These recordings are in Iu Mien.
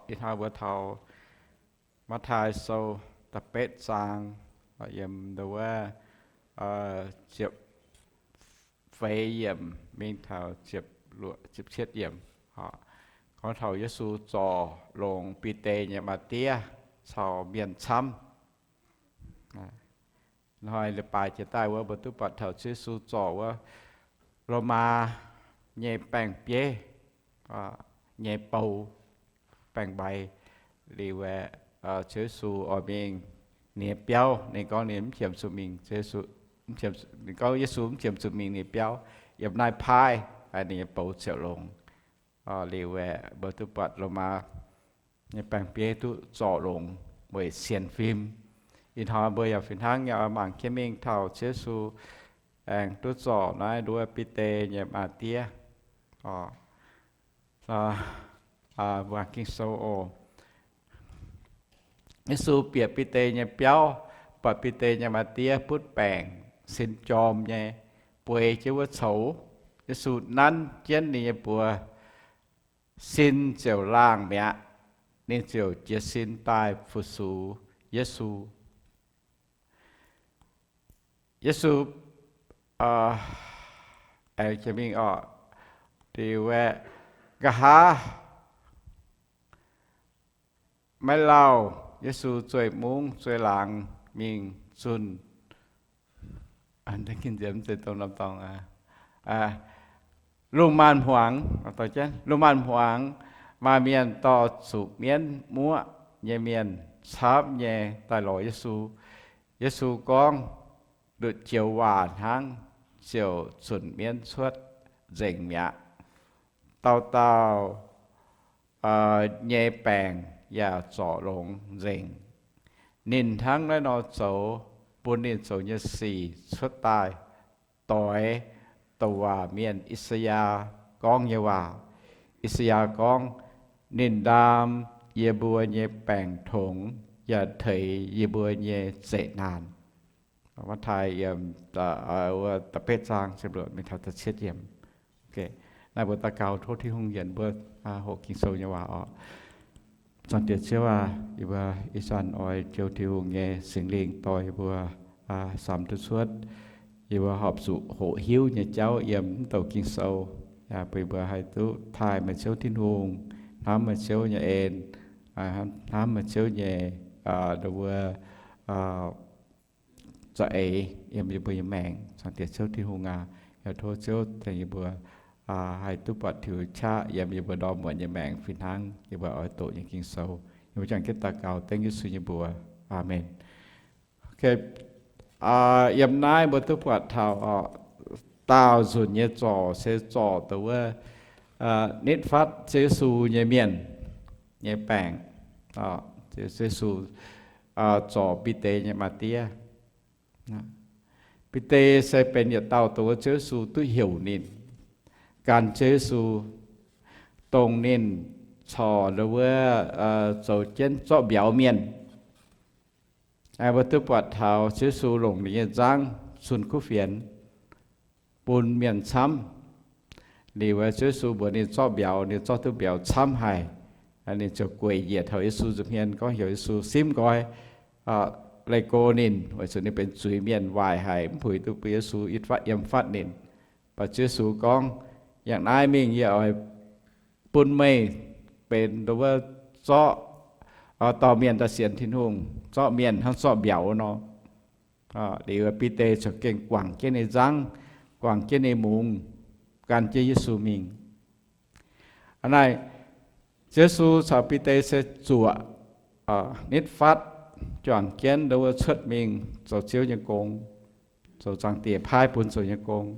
Ih hnoi mbuo taux Matv^taai Sou da'betv zaang, yiem nduov ziepc feix yiemc mingh taux ziepc cietv yiemc, gorngv taux Yesu zorc longx Bide nyei maa-diev caux mienh camv. Hnoi leiz-baaix jiex daaih wuov mbuo duqv buatc taux Ziouv Yesu zorc wuov Lomaa nyei baeng-bieiv nyei bou, baeng-mbaix. Liuz aeqv, Ziouv Yesu oix mingh ninh nyei biauv. Ninh gorngv ninh mv qiemx zuqc mingh, ninh gorngv Yesu mv qiemx zuqc mingh ninh nyei biauv, yiem naaiv paaiv ninh nyei bou ziouc longx. Liuz aeqv, mbuo duqv buatc Lomaa nyei baeng-bieiv duqv zorc longx weic sienx fim. Ih hnoi mbuo yaac fih hnangv nyei oix mangc jienv mingh taux Ziouv Yesu aengx duqv zorc naaiv nduov Bide nyei maa-diev. Mbuo Ging-Sou oc. Yesu bieqc Bide nyei biauv, buatc Bide nyei maa-diev butv baengc, sin jorm nyei, bueix jienv wuov coux. Yesu nanv jienv ninh nyei buoz, sin ziouc laangh mi'aqv. Ninh ziouc jiez sin daaih fu-sux Yesu. Yesu aengx jiex mingh oc, liuz aeqv, nqa'haav maiv lauh, Yesu zueih mungv zueih laangz mingh zunh lungh maanz-hmuangx. Lungh maanz-hmuangx maaih mienh dorh zuqc mienv muoqv nyei mienh camv nyei daaih lorz Yesu. Yesu gorngv nduqc joux waac hnangv, ziouc zunc mienv cuotv nzengc mi'aqv. Dauh dauh nyei baengc yaac zorc longx nzengc. Ninh hnangv naaiv nor zoux, bun ninh zoux nyei sic cuotv daaih doix douc waac mienh I^saa^yaa gorngv nyei waac. I^saa^yaa gorngv, ninh ndaam yie mbuo nyei baengc tongx yaac teix yie mbuo nyei zeqc naanc. Matv^taai yiem da'betv zaang ziepc luoqc mingh taux da'cietv yiemc. Naaiv mbuo daux gaux tov Tin-Hungh yienc mbuo hoqc Ging-Sou nyei waac oc. Zaangc Diex Ziouv aac, yie mbuo ih zanc oix joux Tin-Hungh nyei Singx Lingh dorh yie mbuo samx duqv cuotv yie mbuo horpc zuqc hoqc hiuv nyei jauv yiem mv douc Ging-Sou, bun yie mbuo haih duqv taaih meih Ziouv Tin-Hungh, hnamv meih Ziouv nyei en, hnamv meih Ziouv nyei nduov wuov za'eix yiem yie mbuo nyei maengc. Zaangc Diex Ziouv Tin-Hungh aac, yaac tov Ziouv tengx yie mbuo haih duqv buatc tiux qaqv yiem yie mbuo ndorm muonz nyei maengc fih hnangv yie mbuo oix doqc nyei Ging-Sou. Yie mbuo jangx jienv daux gaux dengv Yesu nyei mbuox. Aamen. Yiem naaiv mbuo duqv buatc taux daauh nzunc nyei zorc se zorc dongh wuov nitv fatv Ziouv Yesu nyei mienh nyei baengc. Ziouv Yesu zorc Bide nyei maa-diev. Bide se benx yietc dauh dongh wuov Ziouv Yesu duqv heuc ninh, gan Ziouv Yesu, dongh ninh corc wuov zoux jienv zorqv mbiauz mienh. Mbuo duqv buatc taux Ziouv Yesu longc ninh nyei nzangv zunh kuv fienx bun mienh camv. Liuz Ziouv Yesu mbuox ninh zorqv mbiauz, ninh zorqv duqv mbiauz camv haic. Ninh ziouc gueic njiec taux Yesu nza'hmien gorngv heuc Yesu simv nqoi, leih go ninh, weic zuqc ninh benx zuiz-mienh waaic haic, mv puix duqv bun Yesu yiem fatv ninh. Mv baac Ziouv Yesu gorngv, yangh naaiv mingh yie oix bun meih benx dongh wuov zorqv dorh mienh daaih sienx Tin-Hungh, zorqv mienh hnangv zorqv mbiauz nor. Liuz Bide ziouc gengh guangc jienv ninh nzangv, guangc jienv ninh mungz, gan jienv Yesu mingh. Aa naaic, Yesu caux Bide se zuoqc nitv fatv juangc jienv dongh wuov cuotv mingh zoux Ziouv nyei gong, zoux Zaangc Diex paaiv bun zoux nyei gong.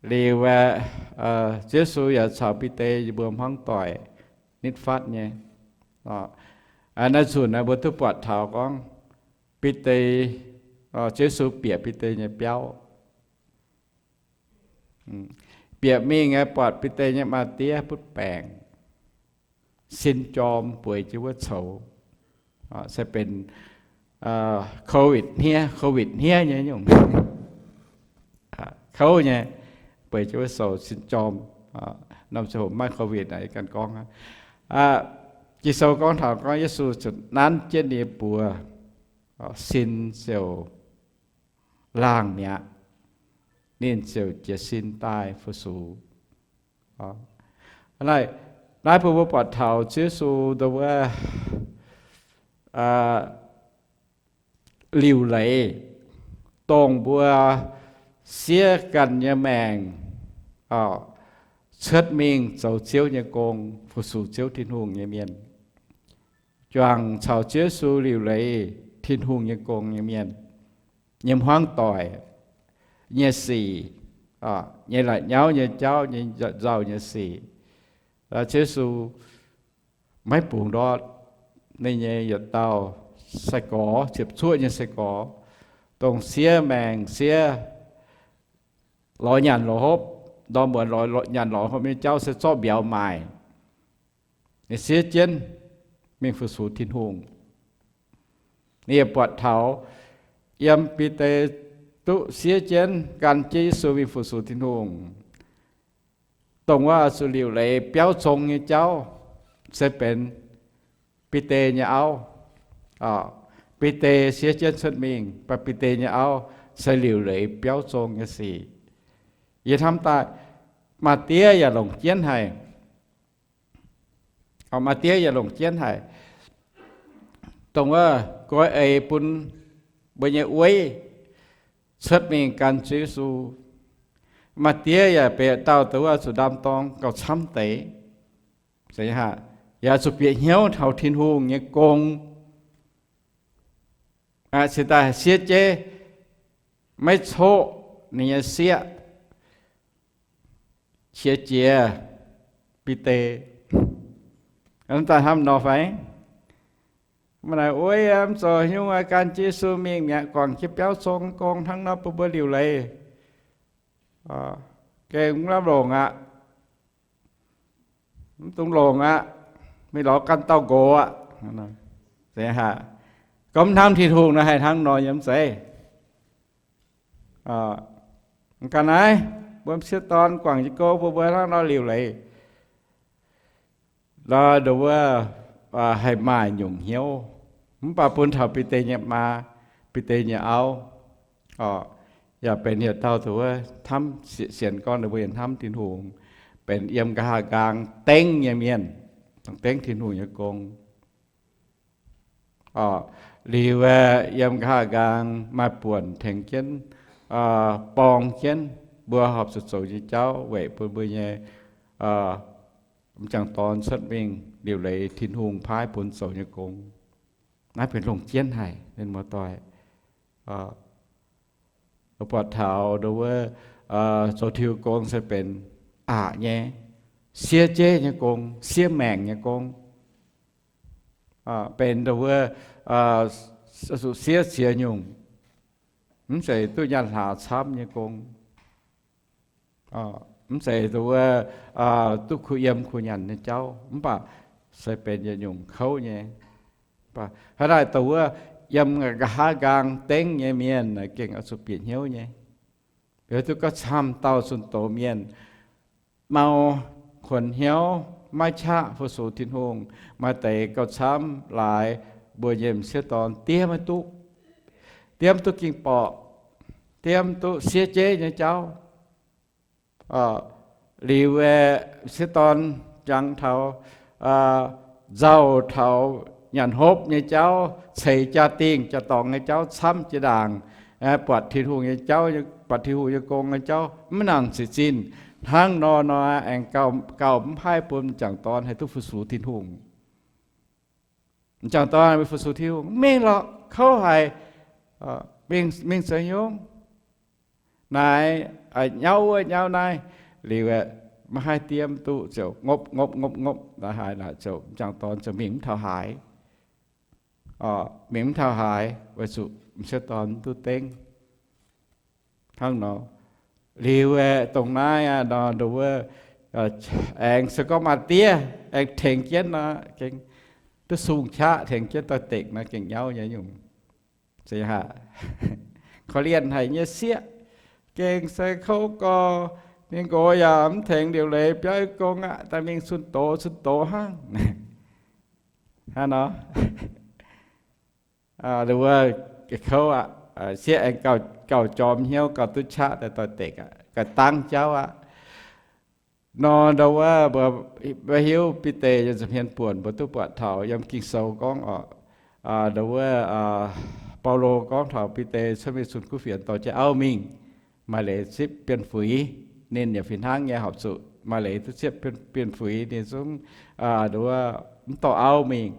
Liuz aeqv, Ziouv Yesu yaac caux Bide yie mbuo hmuangv doic nitv fatv nyei. Naaiv nzunc naaiv mbuo duqv buatc taux gorngv Bide, Ziouv Yesu bieqc Bide nyei biauv. Bieqc mingh aeqv, buatc Bide nyei maa-diev butv baengc, sin jorm bueix jienv wuov coux. Se benx COVID hniev, COVID hniev nyei nyungc. Kouv nyei, bueix jienv wuov coux sin jorm. Norm ziangh hoc maiv COVID naaic ganh gorngv. Ging-Sou gorngv taux gorngv Yesu ziouc nanv jienv ninh nyei buoz, sin ziouc laangh mi'aqv. Ninh ziouc jiez sin daaih fu-sux. Naaiv, naaiv bun mbuo buatc taux Ziouv Yesu ndongc wuov liuc leiz, dongh mbuo siev ganh nyei maengc cuotv mingh zoux Ziouv nyei gong, fu-sux Ziouv Tin-Hungh nyei mienh, juangc caux Ziouv Yesu liuc leiz Tin-Hungh nyei gong nyei mienh, nyei hmuangv doic, nyei sic, nyei la'nyauv nyei jauv, nyei nzauh nyei sic. Ziouv Yesu maiv bungx ndortv ninh nyei yietc dauh sai-gorx, ziepc zuoqv nyei sai-gorx, dongh siev maengc, siev lorz nyanc lorz hopv, ndorm muonz lorz nyanc lorz hopv nyei jauv se zorqv mbiauz maaic. Ninh siev jienv mingh fu-sux Tin-Hungh. Ninh yaac buatc taux yiem Bide duqv siev jienv gan jienv Yesu mingh fu-sux Tin-Hungh, dongh wuov oix zuqc liuc leiz biauv zong nyei jauv se benx Bide nyei auv. Bide siev jienv cuotv mingh, mv baac Bide nyei auv se liuc leiz biauv zong nyei sic. Yie hnamv daaih, maaih diev yaac longc jienv haic. Maaih diev yaac longc jienv haic, dongh wuov nqoi eix bun mbuo nyei weiv cuotv mingh gan Ziouv Yesu. Maaih diev yaac benx dauh dongh wuov zuqc ndaam-dorng gauh camv deix, yaac zuqc bieqc hnyouv taux Tin-Hungh nyei gong. Cingx daaih siev jeiv, maiv coqv ninh nyei sieqv, qiex jiez Bide. Mv daaih hnamv nor fai? Mv naaic, wuov yie mv zoux haaix nyungc, gan jienv Yesu mingh mi'aqv, guangc jienv biauv zong gong hnangv nor bun mbuo liuc leiz. Gengh mv lamh longc aqv. Mv dungx longc aqv. Mingh lorz ganh dauh nqox aqv. Gorngv mv hnamv Tin-Hungh nor haih hnangv nor nyei mv zeiz. Ga'naaiv mbuo m'sieqv dorn guangc jienv gong bun mbuo hnangv nor liuc leiz. Nor ndongc wuov haih maaih nyungc hnyouv. Mv baac bun taux Bide nyei maa, Bide nyei auv, yaac benx yietc dauh dongh wuov hnamv sienx gorngv ninh mbuo hnamv Tin-Hungh, benx yiem nqa'haav nqaang dengv nyei mienh, dengv Tin-Hungh nyei gong. Liuz yiem nqa'haav nqaang maaih buonc tengx jienv, borng jienv mbuo horpc zuqc zoux nyei jauv weic bun mbuo nyei m'jangc dorn cuotv mingh liuc leiz Tin-Hungh paaiv bun zoux nyei gong. Naaiv benx longc jienv haic, mienh muoz-doic. Buatc taux ndongc wuov zoux Tin-Hungh gong se benx aqc nyei, siev jeiv nyei gong, siev maengc nyei gong. Benx ndongc wuov zuqc siev ziex nyungc. Mv zeiz duqv nyaanh hlaax camv nyei gong. Mv zeiz ndongc wuov duqv kuh yiem kuh nyanc nyei jauv, mv baac se benx yietc nyungc kouv nyei. Hnangv naaic dongh wuov yiem nqa'haav nqaang dengv nyei mienh gengh oix zuqc bieqc hnyouv nyei. Liuz duqv gauh camv dauh zunh doz mienh, mau kuonx hnyouv, maiv qaqv fu-sux Tin-Hungh. Maaih deix gauh camv laaix mbuo nyei m'sieqv dorn diev maiv duqv, diev mv duqv ging-borqc, diev mv duqv siev jeiv nyei jauv. Liuz m'sieqv dorn jangx taux nzauh taux nyanc hopv nyei jauv, ceix jaa-dingh jaa-dorngx nyei jauv camv jiex ndaangc, buatc Tin-Hungh nyei jauv, buatc Tin-Hungh nyei gong nyei jauv maiv nangc ziqc zinh. Hnangv nor nor aengx gauh mv haih bun m'jangc dorn haih duqv fu-sux Tin-Hungh. M'jangc dorn mingh fu-sux Tin-Hungh, mingh lorqc, kouv haic, mingh, mingh zoux haaix nyungc? Naaiv nyauv wuov nyauv naaiv. Liuz aeqv, maiv haih diev duqv, ziouc ngopv ngopv ngopv ngopv, naaiv haaix naaic ziouc m'jangc dorn ziouc mingh mv taux haaix. Mingh mv taux haaix weic zuqc m'sieqv dorn mv duqv dengv. Hnangv nor, liuz aeqv, dongh naaiv aqv nor, ndongc wuov aengx se gorngv maaih diev aengx tengx jienv nor, gengh duqv sung qaqv tengx jienv doix-dekc nor, gengh nyauv nyei nyungc. Korv-lienh haic nyei sieqv, gengh se kouv gorx, ninh nqox yaac mv tengx liuc leiz biauv nyei gong aqv, daaih mingh zunh doz zunh doz hnangv. Hnangv nor, wuov kouv aqv, sieqv aengx gauh jorm hnyouv, gauh duqv qaqv daaih doix-dekc aqv, gauh dangv jauv aqv. Nor ndau wuov mbuo hiuv Bide nyei nza'hmien buonc mbuo duqv buatc taux yiem Ging-Sou gorngv oc, ndau wuov Baulo gorngv taux Bide cuotv mingh zunh kuv fienx dorh jienv auv mingh, maaih leiz zipv bienh fuix. Ninh yaac fih hnangv nyei horpc zuqc maaih leiz duqv zipv bienh fuix ninh zungv ndau wuov mv dorh auv mingh.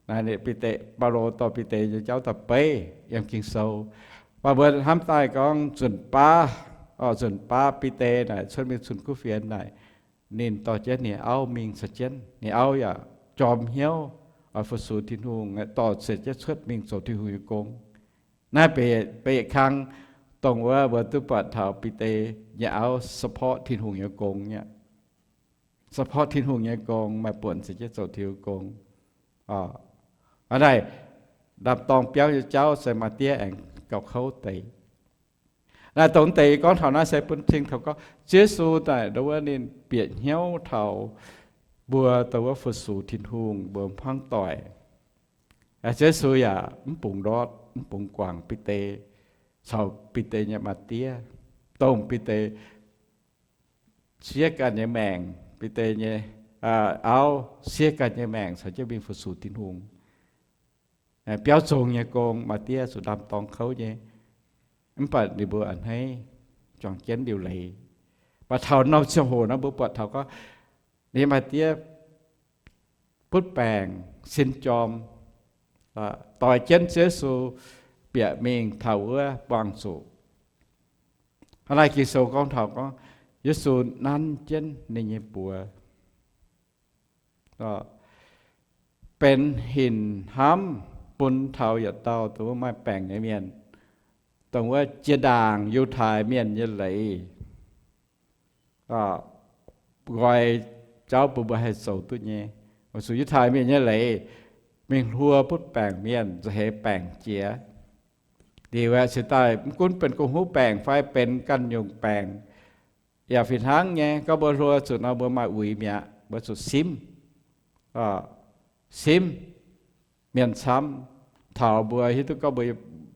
Naaiv Bide, Baulo dorh Bide nyei jauv da'beiv yiem Ging-Sou. Mv baac mbuo hnamv daaih gorngv nzunc baav, nzunc baav Bide naaic cuotv mingh zunh kuv fienx naaic, ninh dorh jienv ninh auv mingh caux jienv. Ninh auv yaac jorm hnyouv, oix fu-sux Tin-Hungh, dorh ziouc jienv cuotv mingh zoux Tin-Hungh nyei gong. Naaiv benx yietc kang dongh wuov mbuo duqv buatc taux Bide nyei auv support Tin-Hungh nyei gong aqv. Support Tin-Hungh nyei gong, maaih buonc ziouc jienv zoux Tin-Hungh gong. Hnangv naaic, ndaam-dorng biauv nyei jauv se maaih diev aengx gauh kouv deix. Naaiv dongh deix gorngv taux naaiv se bun cing taux gorngv Ziouv Yesu naaic ndau wuov ninh bieqc hnyouv taux mbuo dongh wuov fu-sux Tin-Hungh mbuo hmuangv doic. Ziouv Yesu yaac mv bungx ndortv, mv bungx guangc Bide caux Bide nyei maa-diev, dongh Bide siev ganh nyei maengc, Bide nyei auv siev ganh nyei maengc caux jienv mingh fu-sux Tin-Hungh. Biauv zong nyei gong, maa-diev zuqc ndaam-dorng kouv nyei. Mv baac ninh mbuo a'hneiv, juangc jienv liuc leiz. Mv baac taux norm ziangh hoc nor mbuo buatc taux gorngv ninh maa-diev butv baengc, sin jorm, doix jienv Ziouv Yesu bieqc mingh taux wuov buangh zuqc. Hnangv naaiv Ging-Sou gorngv taux gorngv Yesu nanv jienv ninh nyei buoz, benx hinc hnamv bun taux yietc dauh dongh wuov maaih baengc nyei mienh, dongh wuov jiex ndaangc Yiutai Mienh nyei leiz, nqoi jauv bun mbuo haih zoux duqv nyei. Weic zuqc Yiutai Mienh nyei leiz mingh hluo butv baengc mienh, nza'heix baengc jiex. Liuz aeqv, cingx daaih mv gunv benx gong-huv baengc fai benx ganh nyungc baengc, yaac fih hnangv nyei. Gorngv mbuo hluo zuqc nor, mbuo maaih uix mi'aqv, mbuo zuqc simv, simv mienh camv. Taux mbuo hiuv duqv gorngv mbuo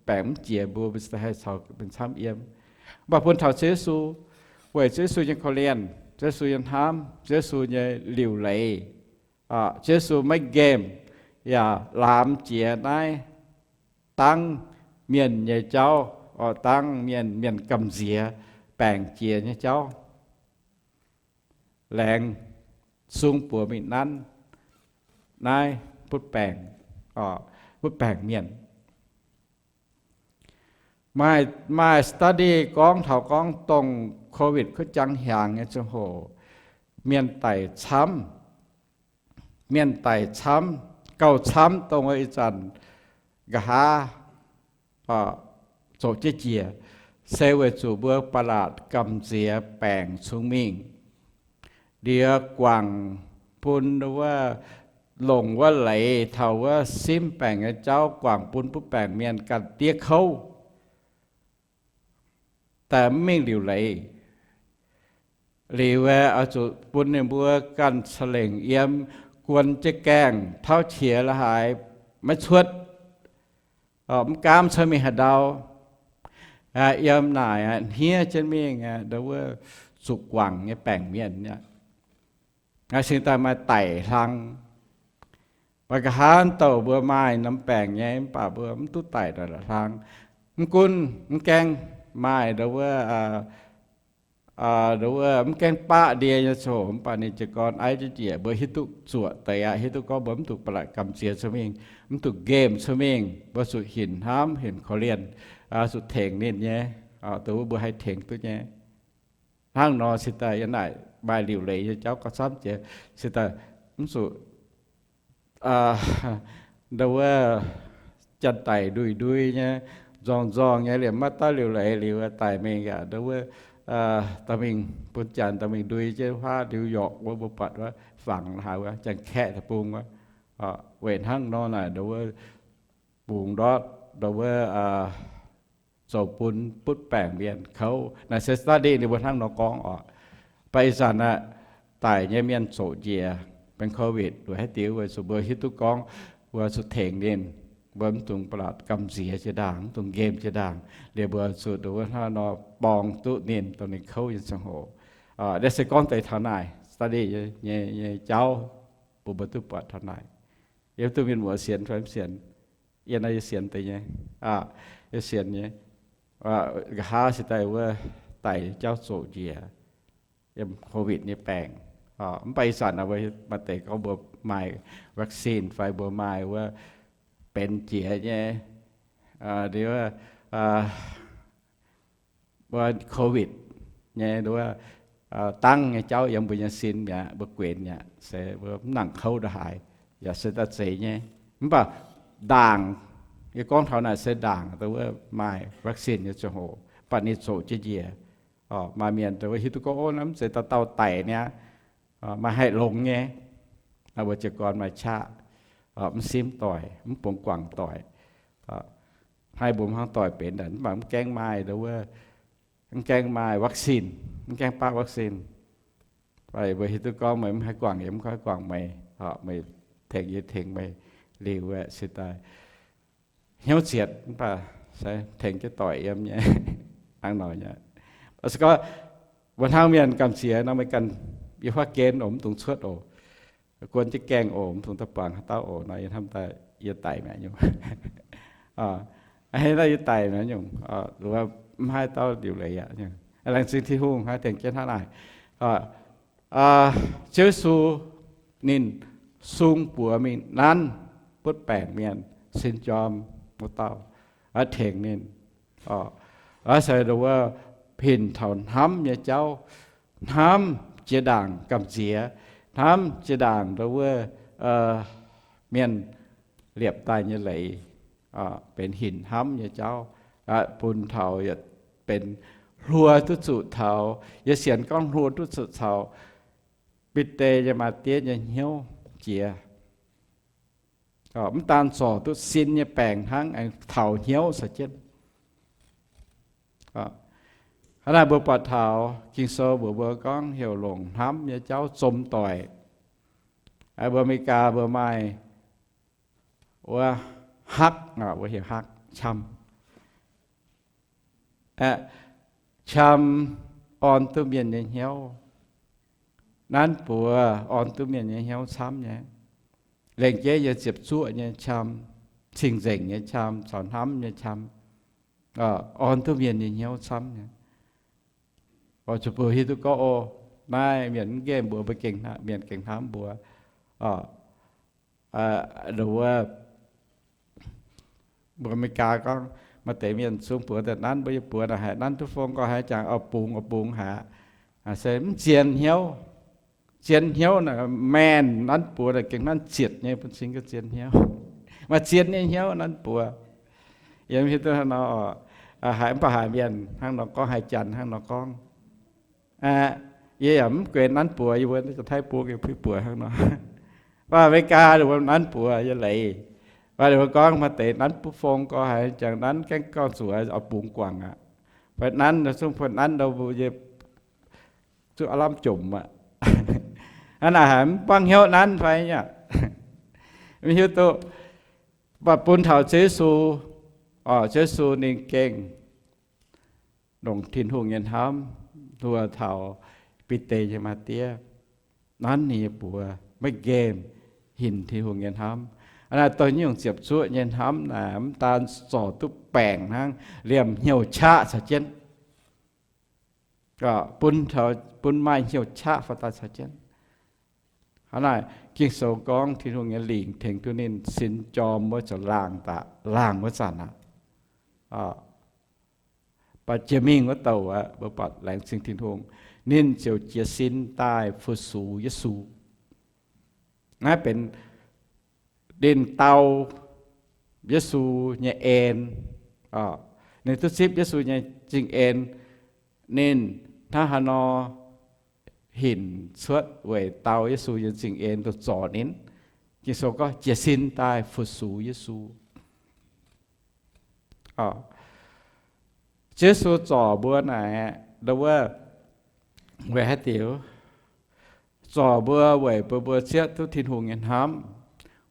baengc mv jiex, mbuo, mbuo cingx daaih haih caux mienh camv yiem. Mv baac bun taux Ziouv Yesu, weic Ziouv Yesu nyei korv-lienh, Ziouv Yesu nyei hnamv, Ziouv Yesu nyei liuc leiz, Ziouv Yesu maiv nqemh yaac laamx jiex naaiv dangv mienh nyei jauv, dangv mienh, mienh gamh nziex baengc jiex nyei jauv, laengz sung buoz mingh nanv naaiv butv baengc, butv baengc mienh. Maaih, maaih study gorngv taux gorngv dongh COVID kuv jangx hiaangx nyei ziangh hoc, mienh daic camv, mienh daic camv, gauh camv dongh wuov ih zanc nqa'haav zoqc jienv jiex, se weic zuqc mbuo ba'laqc gamh nziex baengc cunx mingh. Liuz guangc bun wuov, longc wuov leiz taux wuov simv baengc nyei jauv guangc bun butv baengc mienh ganh diev kouv, daaih mv mingh liuc leiz. Liuz oix zuqc bun ninh mbuo ganh ca'lengc yiem, guon jienv gaengh tauv qiex la'haaix maiv cuotv, mv gaamv cuotv mingh haaix ndau. Yiem naaic hniev jienv mingh ndau wuov zuqc guangc nyei baengc mienh aqv. Cingx daaih maaih daic hlang. Maaih nqa'haav douc mbuo maaih norm baengc nyei, mv baac mbuo mv duqv daic daaih la'hlang. Mv gunv mv gaengh maaih ndau wuov, ndau wuov mv gaengh baqv ndie nyei ziangh hoc, mv baac ninh jiez gorn aiv jienv jiex, mbuo hiuv duqv zuoqc deix aqv. Hiuv duqv gorngv mbuo mv zuqc ba'laqc gamh nziex cuotv mingh, mv zuqc nqemh cuotv mingh, mbuo zuqc hinc hnamv, hinc korv-lienh, zuqc tengx ninh nyei, dongh wuov mbuo haih tengx duqv nyei. Hnangv nor cingx daaih yiem naaic maaih liuc leiz nyei jauv gauh camv jiex, cingx daaih mv zuqc ndau wuov janx-daic ndui-ndui nyei, nzorng-nzorng nyei, liemh maiv dauh liuc leiz liuz daic mingh yaac ndau wuov dorh mingh bun janx dorh mingh ndui jienv huaav New York wuov, mbuo buatc wuov fangx haaix wuov, Janx-Kaeqv deic-bung wuov. Weic hnangv nor naaic ndau wuov bungx ndortv ndau wuov zoux bun butv baengc mienh kouv. Naaiv se study ninh mbuo hnangv nor gorngv oc. Mv baac ih zanc aqv, daic nyei mienh zoqc njiec, benx COVID weic haaix diuc, weic zuqc mbuo hiuv duqv gorngv mbuo zuqc tengx ninh, mbuo mv dungx ba'laqc gamh nziex jiex ndaangc, mv dungx nqemh jiex ndaangc, liuz mbuo zuqc nduov wuov hnangv nor borng duqv ninh, dongh ninh kouv nyei ziangh hoc. Naaiv se gorngv deix taux naaic study nyei, nyei jauv, bun mbuo duqv buatc taux naaic. Yie mv duqv mienh muoz sienx fai mv sienx. Yie naaiv yie sienx deix nyei. Yie sienx nyei. Nqa'haav se daaih wuov daic jauv zoqc njiec yiem COVID nyei baengc. Mv baac ih zanc maaih deix gorngv mbuo maaih vaccine fai mbuo maaih wuov benx jiex nyei, wuov COVID nyei wuov dangv nyei jauv yiem mbuo nyei sin mi'aqv, mbuo guenx mi'aqv, se mbuo mv nangc kouv ndongc haaix, yaac se daaih zeiz nyei. Mv baac ndaangc, yie gorngv taux naaic se ndaangc dongh wuov maaih vaccine nyei ziangh hoc, mv baac ninh zoqc jienv njiec. Maaih mienh dongh wuov hiuv duqv gorngv, ov, naaiv mv zeiz dauh dauh daic niaa, maaih haih longx nyei. Mbuo jiez gorn maaih qaqv, mv simv doic, mv bungx guangc doic. Hnangv mbuo hnangv doic benx, mv baac mv gaengh maaih dongh wuov, mv gaengh maaih vaccine, mv gaengh baav vaccine. Mbuo hiuv duqv gorngv meih mv haih guangc, yie mv haih guangc meih, meih tengx yie tengx meih liuz aeqv, se daaih hnyouv zietc, mv baac se tengx jienv doic yiem nyei. Hnangv nor nyei. Se gorngv mbuo hnangv mienh gamh nziex nor, meih ganh yiem huaav gen oc, mv dungx cuotv oc. Guon jienv gaengh oc, mv dungx daaih buangh haaix dauh oc. Nor yie hnamv daaih yie daic mi'aqv nyungc. Hnangv naaiv yie daic mi'aqv nyungc, mv haih dauh liuc leiz aqv. Laengz zingh Tin-Hungh haih tengx jienv hnangv naaic. Ziouv Yesu ninh sung buoz mingh nanv butv baengc mienh, sin jorm wuov dauh, tengx ninh. Naaiv se dongh wuov hinc taux hnamv nyei jauv, hnamv jiex ndaangc gamh nziex, hnamv jiex ndaangc dongh wuov mienh liepc daaih nyei leiz, benx hinc hnamv nyei jauv, bun taux yietc benx hluo duqv zuqc taux, yie sienx gorngv hluo duqv zuqc caux Bide nyei maa-diev nyei hnyouv jiex. Mv daan zorc duqv sin nyei baengc hnangv, aengx taux hnyouv caux jienv. Hnangv naaic mbuo buatc taux Ging-Sou mbuox mbuo gorngv heuc longc hnamv nyei jauv zom doic. Mbuo America mbuo maaih wuov hug, mbuo heuc hug, qam. Qam orn duqv mienh nyei hnyouv. Nanv buoz orn duqv mienh nyei hnyouv camv nyei. Lengc jeiv nyei ziepc zuoqv nyei qam, cing-nzengc nyei qam, caux hnamv nyei qam, orn duqv mienh nyei hnyouv camv nyei. Oix zuqc mbuo hiuv duqv gorngv, o, naaiv mienh mv nqemh mbuox mbuo gengh, mienh gengh hnamv mbuo. Wuov, mbuo America gorngv, maaih deix mienh sung buoz daaih nanv mbuo nyei buoz naaic, haiz nanv duqv fong gorx haiz jangx oix bungx, oix bungx haic. Se mv zien hnyouv. Zien hnyouv naaic, maengh nanv buoz naaic gengh nanv zietc nyei, bun cing gauh zien hnyouv. Maaih zien nyei hnyouv nanv buoz. Yie mv hiuv duqv hnangv nor, haiz mv baac haiz mienh hnangv nor gorngv, haiz janx hnangv nor gorngv. Yie yaac mv guenx nanv buoz, yie mbuo Taiv buo gengh puix buoz hnangv nor. Mv baac America ninh mbuo nanv buoz yie leiz. Mv baac ninh mbuo gorngv maaih deix nanv butv fong gorx haiz jangx nanv gaengh gauh zuqc oix bungx guangc aqv. Fai nanv, zungv fai nanv ndau mbuo yie zuqc aav lamh jomc aqv. Hnangv naaic haiz mv buangv hnyouv nanv fai nyei aqv. Mv hiuv duqv. Mv baac bun taux Ziouv Yesu, Ziouv Yesu ninh gengh longc Tin-Hungh nyei hnamv hluo taux Bide nyei maa-diev, nanv ninh nyei buoz, maiv nqemh, hinc Tin-Hungh nyei hnamv. Hnangv naaic dongh nyungc ziepc zuoqv nyei hnamv naaic mv daan zorc duqv baengc hnangv, liemh hnyouv qaqv caux jienv. Bun, bun maaih hnyouv qaqv faaux daaih caux jienv. Hnangv naaic Ging-Sou gorngv Tin-Hungh nyei lingc tengx duqv ninh sin jorm wuov ziouc laangh daaih, laangh wuov zanc aqv. Baac jiex mingh wuov douc aqv, mbuo buatc laengz zingh Tin-Hungh, ninh ziouc jiez sin daaih fu-sux Yesu. Naaiv benx ninh dau Yesu nyei en. Ninh duqv zipv Yesu nyei zingh en, ninh hnangv haaix nor hinc cuotv weic dau Yesu nyei zingh en dongh zorc ninh. Ging-Sou gorngv jiez sin daaih fu-sux Yesu. Ziouv Yesu zorc mbuo naaic, ndau wuov, weic haaix diuc? zorc mbuo weic bun mbuo zieqv duqv Tin-Hungh nyei hnamv,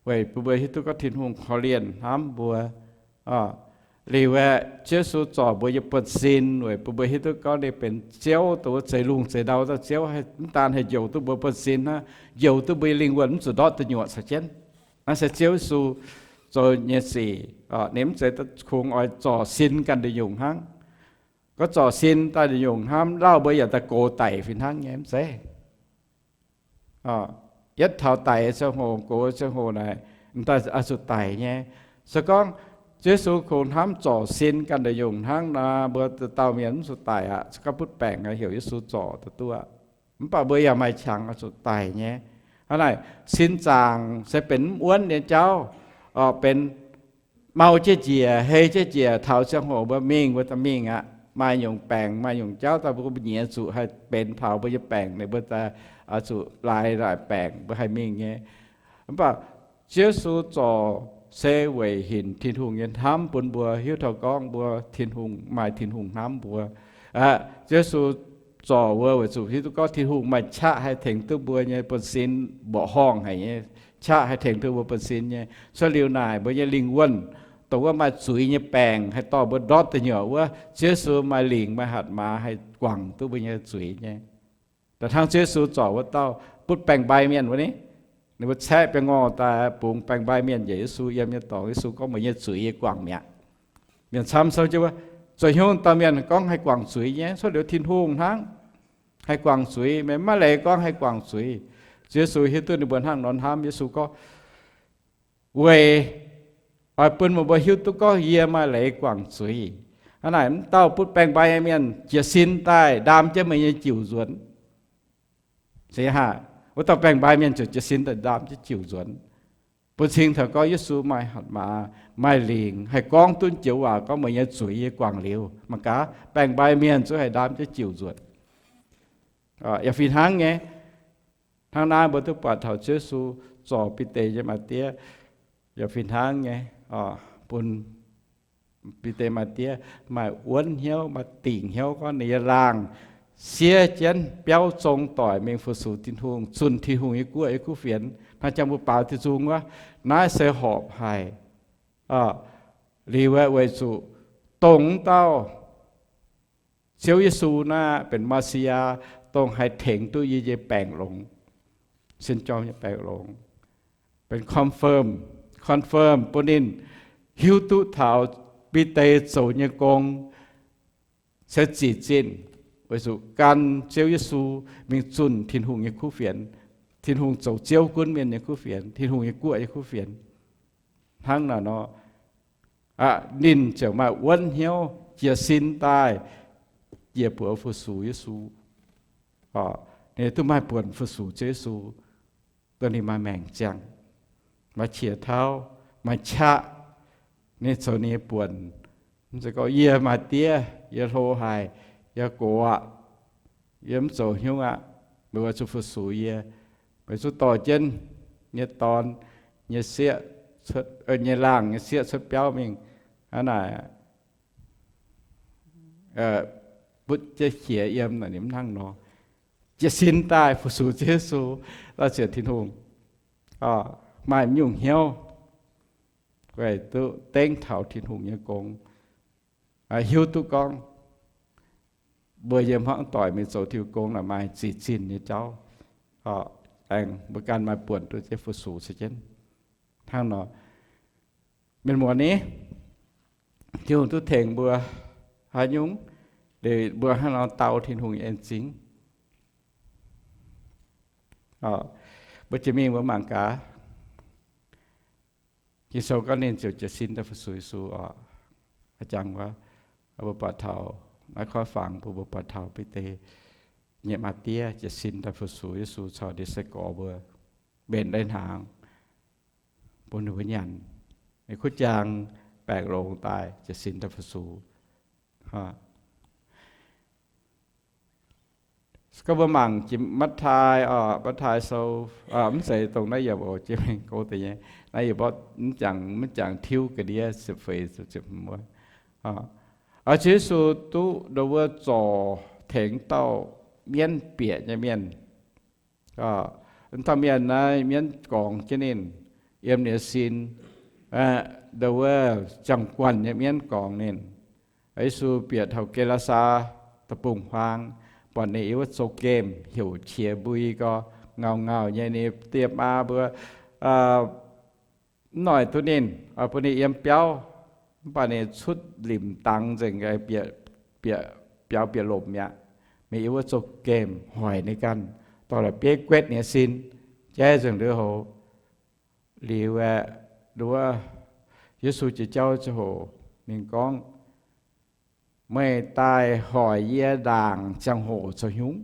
weic bun mbuo hiuv duqv gorngv Tin-Hungh korv-lienh hnamv mbuo. Liuz aeqv, Ziouv Yesu zorc mbuo nyei buonv-sin weic bun mbuo hiuv duqv gorngv ninh benx Ziouv, dongh wuov zeix lungh zeix ndau dauh Ziouv, mv daan haih njoux duqv mbuo buonv-sin hnangv, njoux duqv mbuo nyei lingh wuonh mv zuqc ndortv deic nyuoqc caux jienv. Naaiv se Ziouv Yesu zoux nyei sic. Ninh mv zeiz kungx oix zorc sin ganh nduqc nyungc hnangv. Gorngv zorc sin daaih nduqc nyungc hnamv, lauh mbuo yaac daaih gox daic fih hnangv nyei, mv zeiz. Yietv taux daic ziangh hoc, gox ziangh hoc naaic, daaih oix zuqc daic nyei. Se gorngv Ziouv Yesu kungx hnamv zorc sin ganh nduqc nyungc hnangv nor, mbuo dauh mienh mv zuqc daic aqv. Se gorngv butv baengc heuc Yesu zorc daaih duqv aqv. Mv baac mbuo yaac maaih qangx oix zuqc daic nyei. Hnangv naaic, sin zaangc se benx mv wuonv nyei jauv, benx mau jienv njiec, hei jienv njiec, taux ziangh hoc mbuo mingh, mbuo daaih mingh aqv. Maaih nyungc baengc, maaih nyungc jauv daaih mbuo nyiex zuqc haih benx taux mbuo nyei baengc, ninh mbuo daaih oix zuqc laaix naaic baengc mbuo haih mingh nyei. Mv baac Ziouv Yesu zorc se weic hinc Tin-Hungh nyei hnamv bun mbuo hiuv taux gorngv mbuo Tin-Hungh, maaih Tin-Hungh hnamv mbuo. Ziouv Yesu zorc mbuo weic zuqc hiuv duqv gorngv Tin-Hungh maaih qaqv haih tengx duqv mbuo nyei buonv-sin, mborqv horngh haic nyei qaqv haih tengx duqv mbuo buonv-sin nyei. Cuotv liuz naaic mbuo nyei lingh wuonh, dongh wuov maaih zuiz nyei baengc haih dorh mbuo ndortv deic nyuoqc wuov, Ziouv Yesu maaih lingc maaih hatc maaz haih guangc duqv mbuo nyei zuiz nyei. Da'hnangv Ziouv Yesu zorc wuov dauh butv baengc-mbai mienh wuov ni, ninh mbuo caeqv biaa ngorh daaih bungx baengc-mbai mienh njiec Yesu yiem nyei dorngx. Yesu gorngv, meih nyei zuiz yie guangc mi'aqv. Mienh camv sou jienv wuov, zoux hnyouv dauh mienh gorngv haih guangc zuiz nyei, cuotv liuz Tin-Hungh hnangv haih guangc zuiz. Meih maiv maaih leiz gorngv haih guangc zuiz. Ziouv Yesu hiuv duqv ninh mbuo hnangv nor hnamv, Yesu gorngv, weic oix bun meih mbuo hiuv duqv gorngv yie maaih leiz guangc zuiz. Hnangv naaic, mv dauh butv baengc-mbai nyei mienh jiez sin daaih ndaam jienv meih nyei jiuc nzuonx. Wuov dauh baengc-mbai mienh ziouc jiez sin daaih ndaam jienv jiuc nzuonx, bun cing taux gorngv Yesu maaih hatc maaz, maaih lingc, haih gorngv duqv joux waac gorngv, meih nyei zuiz yie guangc liuz. Mangc gaax, baengc-mbai mienh zungv haih ndaam jienv jiuc nzuonx. Yaac fih hnangv nyei. Hnangv naaiv mbuo duqv buatc taux Ziouv Yesu zorc Bide nyei maa-diev, yaac fih hnangv nyei, bun Bide maa-diev maaih wuonv hnyouv, maaih dingc hnyouv gorngv ninh nyei laangh siev jienv biauv zong doic mingh fu-sux Tin-Hungh, zunh Tin-Hungh nyei guoqv nyei kuv fienx. Hnangv jangx mbuo baaux diuh nzung wuov, naaiv se horpc haic. Liuz aeqv, weic zuqc dongh wuov dauh Ziouv Yesu naaiv benx Messiah, dongh haih tengx duqv yie nyei baengc longx, sin jorm nyei baengc longx, benx confirm, confirm bun ninh hiuv duqv taux Bide zoux nyei gong se zic zinh, weic zuqc gan Ziouv Yesu mingh zunh Tin-Hungh nyei kuv fienx, Tin-Hungh zoux Ziouv gunv mienh nyei kuv fienx, Tin-Hungh nyei guoqv nyei kuv fienx. Hnangv naaic nor, ninh ziouc maaih wuonv hnyouv jiez sin daaih jiex buoz fu-sux Yesu. Ninh duqv maaih buonc fu-sux Ziouv Yesu, dongh ninh maaih maengc ziangh, maaih qiex tauv, maaih qaqv, ninh zoux ninh nyei buonc. Mv zeiz gorngv, yie maaih diev, yie hlo haic, yie gox aqv, yie mv zoux hnyouv aqv, meih oix zuqc fu-sux yie. Meih zuqc dorh jienv nyei dorn nyei sieqv, nyei laangh nyei sieqv cuotv biauv mingh. Hnangv naaic, butv jienv qiex yiem naaic, ninh mv hnangv nor. Jiez sin daaih fu-sux Ziouv Yesu, daaih ziouc Tin-Hungh maaih nyungc hnyouv, weic duqv dengv taux Tin-Hungh nyei gong, hiuv duqv gorngv mbuo yiem hmuangv doic mingh zoux Tin-Hungh gong naaic maaih zic zinh nyei jauv. Aengx mbuo ganh maaih buonc duqv jienv fu-sux se jienv. Hnangv nor, mienh muonz ni, Tin-Hungh duqv tengx mbuo haaix nyungc, liuz mbuo hnangv nor dau Tin-Hungh nyei en-zingh. Mbuo jiex mingh mbuo mangc gaax. Ging-Sou gorngv ninh ziouc jiez sin daaih fu-sux Yesu oc. A'jangv wuov, mbuo buatc taux naaiv koiv fangx, mbuo mbuo buatc taux Bide nyei maa-diev jiez sin daaih fu-sux Yesu caux ninh sai-gorx mbuo mbenc leiz-hnaangx bun ninh mbuo nyanc. Ninh kuv jaang baengc longx daaih jiez sin daaih fu-sux. Gorngv mbuo mangc Matv^taai, Matv^taai Sou, mv zeiz dongh naaiv yiem oc, jiex mingh go deix nyei. Naaiv yie mborqv mv jangx, mv jangx tiuv ga'ndiev ziepc feix ziepc hmz wuov. Ziouv Yesu duqv ndo wuov zorc tengx dauh mienv bieqc nyei mienh. Wuov dauh mienh naaiv mienv gorngx jienv ninh, yiem ninh nyei sin, the world, ziangh guanh nyei mienv gorngx ninh. Yesu bieqc taux Ge^laa^saa deic-bung-huaang, buatc ninh yiem wuov zoux gemh heuc qiex mbui gau, ngauh ngauh nyei, ninh die maa mbuo mv noic duqv ninh, bun ninh yiem biauv. Mv baac ninh cutv limc dangx nzengc, biaux bieqc lomc mi'aqv. Ninh yiem wuov zoux gemh hoic ninh ganh, dorh la'bieiv guetv ninh nyei sin, jaiv nzengc lui-houx. Liuz aeqv, nduov, Yesu jiex jauv ziangh hoc ninh gorngv, meih daaih hoic yie ndaangc ziangh hoc caux hnyungv.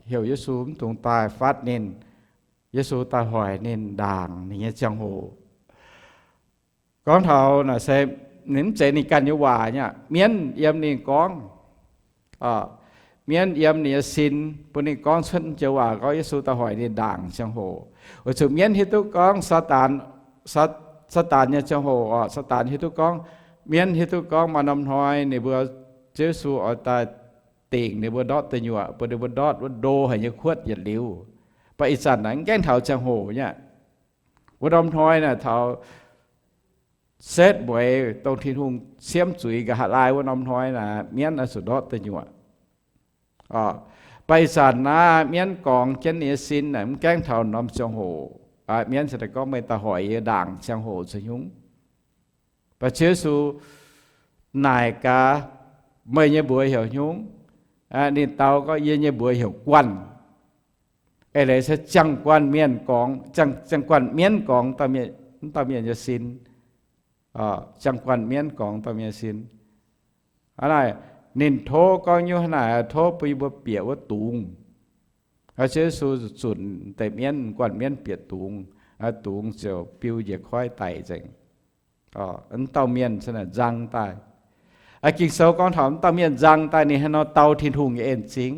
Heuc Yesu mv dungx daaih fatv ninh. Yesu daaih hoic ninh ndaangc ninh nyei ziangh hoc. Gorngv taux naaic se ninh mv zeiz ninh ganh nyei waac nyei aqv. Mienv yiem ninh gorngv, mienv yiem ninh nyei sin bun ninh gorngv cuotv joux waac gorngv Yesu daaih hoic ninh ndaangc ziangh hoc. Weic zuqc mienv hiuv duqv gorngv Saadaan, Saadaan nyei ziangh hoc, Saadaan hiuv duqv gorngv, mienv hiuv duqv gorngv maaih norm hnoi ninh mbuo, Ziouv Yesu oix daaih dingc ninh mbuo ndortv deic nyuoqc, bun ninh mbuo ndortv wuov ndo haic nyei kuotv yietc liuz. Mv baac ih zanc naaiv mv gaengh taux ziangh hoc nyei aqv. Wuov norm hnoi naaic taux setv mueiz dongh Tin-Hungh siemv zuiz nqa'haav laai wuov norm hnoi naaic, mienv oix zuqc ndortv deic nyuoqc. Mv baac ih zanc naaiv mienv gorngx jienv ninh nyei sin naaic mv gaengh taux norm ziangh hoc. Mienv se daaih gorngv, meih daaih hoic yie ndaangc ziangh hoc caux hnyungv. Mv baac Ziouv Yesu naaic gaax, meih nyei mbuox heuc hnyungv? Ninh dau gorngv, yie nyei mbuox heuc guanh. Eix leiz se ziangh guanh mienh gorngx, ziangh guanh mienv gorngx mv dauh mienh nyei sin. Ziangh guanh mienv gorngx dauh mienh nyei sin. Hnangv naaic, ninh tov gorngv nyungc hnangv naaic, tov bun yie mbuo bieqc wuov dungz. Ziouv Yesu zunc deix mienv, guanh mienv bieqc dungz, dungz ziouc biu njiec koiv daic nzengc. Mv dauh mienh se naaic nzang daaih. Ging-Sou gorngv taux mv dauh mienh nzang daaih ninh haaix nor dau Tin-Hungh nyei en-zingh.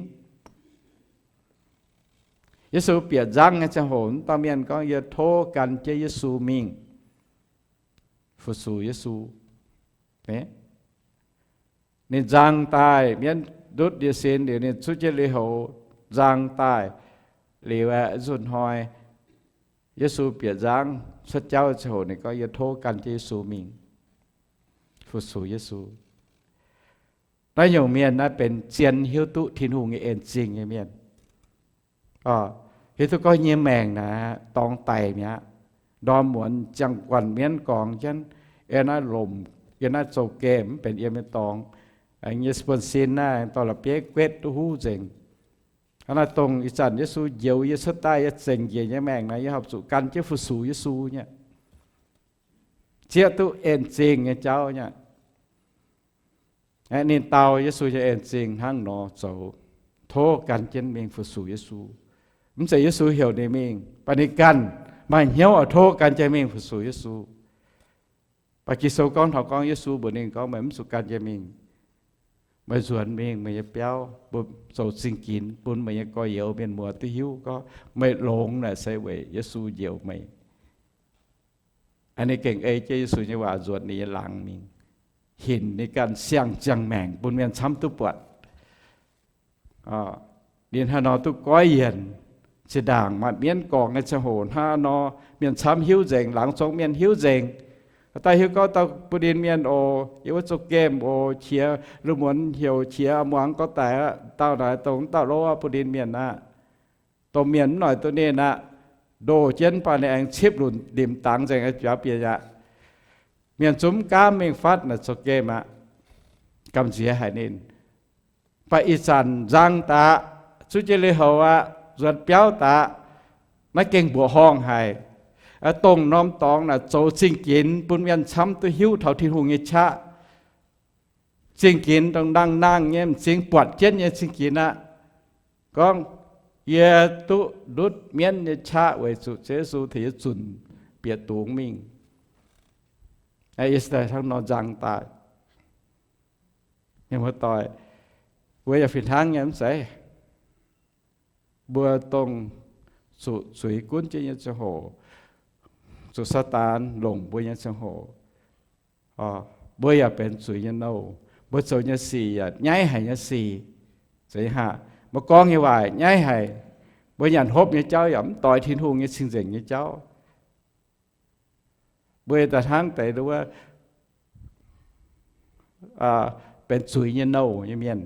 Yesu bieqc nzangv nyei ziangh hoc, mv dauh mienh gorngv, yie tov gan jienv Yesu mingh fu-sux Yesu. Ninh nzang daaih, mienv ndutv ninh sin liuz, ninh cuotv jienv lui-houx nzang daaih. Liuz aeqv, nzunc hnoi Yesu bieqc nzangv cuotv jauv ziangh hoc ninh gorngv, yie tov gan jienv Yesu mingh fu-sux Yesu. Naaiv nyungc mienh naaiv benx zien hiuv duqv Tin-Hungh nyei en-zingh nyei mienh. Hiuv duqv gorngv nyei maengc naaiv dorngx daic mi'aqv. Ndorm muonz ziangh guanh mienv gorngx jienv, yiem naaiv lomc, yiem naaiv zoux gemh mv benx yiem nyei dorngx. Nyei buonv-sin naaiv dorh la'bieiv guetv duqv huv nzengc. Hnangv naaiv dongh ih zanc Yesu njoux yie cuotv daaih, yie zengc njiec nyei maengc naaiv, yie horpc zuqc gan jienv fu-sux Yesu nyei, zieqv duqv en-zingh nyei jauv nyei. Ninh dau Yesu nyei en-zingh hnangv nor zoux, tov gan jienv mingh fu-sux Yesu. Mv zeiz Yesu heuc ninh mingh, mv baac ninh ganh maaih hnyouv oix tov gan jienv mingh fu-sux Yesu. Mv baac Ging-Sou gorngv taux gorngv Yesu mbuox ninh gorngv, meih mv zuqc gan jienv mingh. Meih nzuonx mingh meih nyei biauv, bun zoux zingh ginx bun meih nyei gorx-youz mienh muoz duqv hiuv gorngv meih longx naaic se weic Yesu njoux meih. Ninh gengh ei jienv Yesu nyei waac nzuonx ninh nyei laangz mingh, hinc ninh ganh siang-ziangh maengc bun mienh camv duqv buatc. Ninh hnangv nor duqv goiv yienc. Zinh ndaangc maaih mienv gorngx nyei ziangh hoc hnangv nor, mienh camv hiuv nzengc, laangz zong mienh hiuv nzengc. Daaih hiuv gorngv dauh bun ninh mienh oc, yiem wuov zoux gemh oc, qiex lu muonz heuc qiex muangx gorngv daic aqv, dauh naaic dongh dauh lov bun ninh mienh aqv. Domh mienh mv noic duqv ninh aqv. Ndoh jienv baac ninh aengx cipv lunc limc dangx nzengc, biaux bieqc aqv. Mienh zungv mv gaamv mingh fatv naaic zoux gemh aqv. Gamh nziex haic ninh. Mv baac ih zanc nzang daaih, zuqv jienv lui-houx aqv, nzuonx biauv daaih, naaiv gengh mbuoqc horngh haic. Dongh norm dorngx naaic zoux zingh ginx bun mienh camv duqv hiuv taux Tin-Hungh nyei qaqv. Zingh ginx dongh nangh nangh nyei, m'zing buatc jienv nyei zingh ginx aqv. Gorngv, yie duqv ndutv mienv nyei qaqv weic zuqc Ziouv Yesu tengx yie zunc bieqc dungz mingh. Yie se daaih hnangv nor nzang daaih. Mienh muoz-doic, mbuo yaac fih hnangv nyei mv zeiz? Mbuo dongh zuqc zuiz gunv jienv nyei ziangh hoc, zuqc Saadaan longc mbuo nyei ziangh hoc, mbuo yaac benx zuiz nyei nouh. Mbuo zoux nyei sic yaac nyaiv haic nyei sic. Zeiz haic. Mbuo gorngv nyei waaic nyaiv haic. Mbuo nyanc hopv nyei jauv yaac mv doix Tin-Hungh nyei cing-nzengc nyei jauv. Mbuo daaih hnangv deix wuov benx zuiz nyei nouh nyei mienh.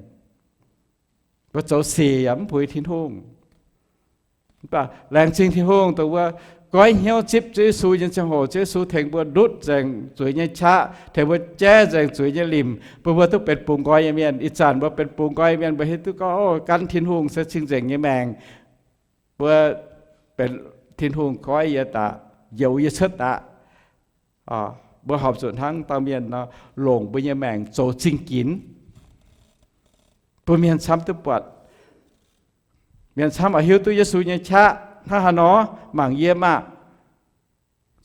Mbuo zoux sic yaac mv puix Tin-Hungh. Mv baac laengz zingh Tin-Hungh dongh wuov goiv hnyouv zipv Ziouv Yesu nyei ziangh hoc, Ziouv Yesu tengx mbuo ndutv nzengc zuiz nyei qaqv, tengx mbuo jaiv nzengc zuiz nyei limc, bun mbuo duqv benx bungx nqoi nyei mienh. Ih zanc mbuo benx bungx nqoi nyei mienh, mbuo hiuv duqv gorngv, o, gan Tin-Hungh se cing-nzengc nyei maengc. Mbuo benx Tin-Hungh goiv yie daaih, njoux yie cuotv daaih. Mbuo horpc zuqc hnangv dauh mienh nor, longc mbuo nyei maengc zoux zingh ginx, bun mienh camv duqv buatc. Mienh camv oix hiuv duqv Yesu nyei qaqv hnangv haaix nor mangc yie maah!